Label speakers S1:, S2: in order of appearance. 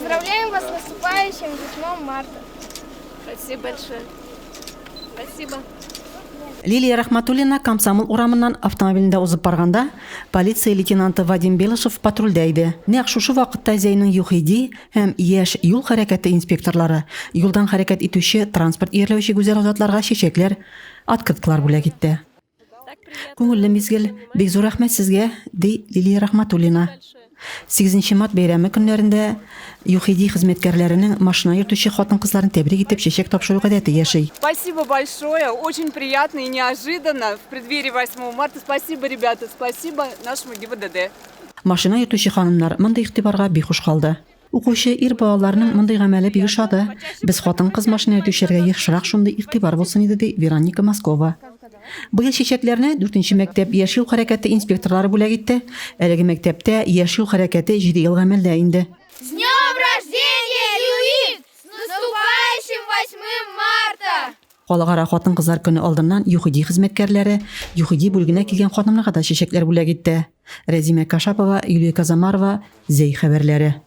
S1: Поздравляем вас с наступающим 8 марта.
S2: Спасибо большое. Спасибо.
S3: Лилия Рахматуллина Комсомол урамыннан автомобилендә узып барганда, полиция лейтенанты Вадим Белышев патрульдә иде. Нәкъ шушы вакытта Зәйнең ЮХИДИ һәм яшь юл хәрәкәте инспекторлары юлдан хәрәкәт итүче транспорт иярләүче гүзәл затларга чәчәкләр, открыткалар бүләк итте. Күңелле мизгел, бик зур рәхмәт сезгә, ди Лилия Рахматуллина. 8 март бәйрәме көннәрендә ЮХИДИ хезмәткәрләренең машина йөртүче хатын-кызларын тәбрик итеп чәчәк тапшыру гадәте яши.
S4: Спасибо большое, очень приятно и неожиданно в преддверии 8 марта. Спасибо, ребята, спасибо нашему ГИБДД.
S3: Машина йөртүче ханымнар мондый игътибарга бихуш калды. Укучы ир балаларның мондый гамәле бик ошады. Без хатын-кыз машина йөртүчеләргә ешрак шундый игътибар булсын иде, ди Вероника Москова. Быел чәчәкләрне дүртенче мәктәп Яшь юл хәрәкәте инспекторлары бүләк итте. Әлеге мәктәптә Яшь юл хәрәкәте җиде ел гамәлдә инде.
S1: С днем рождения, ЮИД! С наступающим восьмым марта!
S3: Халыкара хатын-кызлар көне алдыннан ЮХИДИ хезмәткәрләре ЮХИДИ бүлегенә килгән ханымнарга да чәчәкләр бүләк итте. Рәзимә Кашапова, Юлия Казамарова, Зәй хәбәрләре.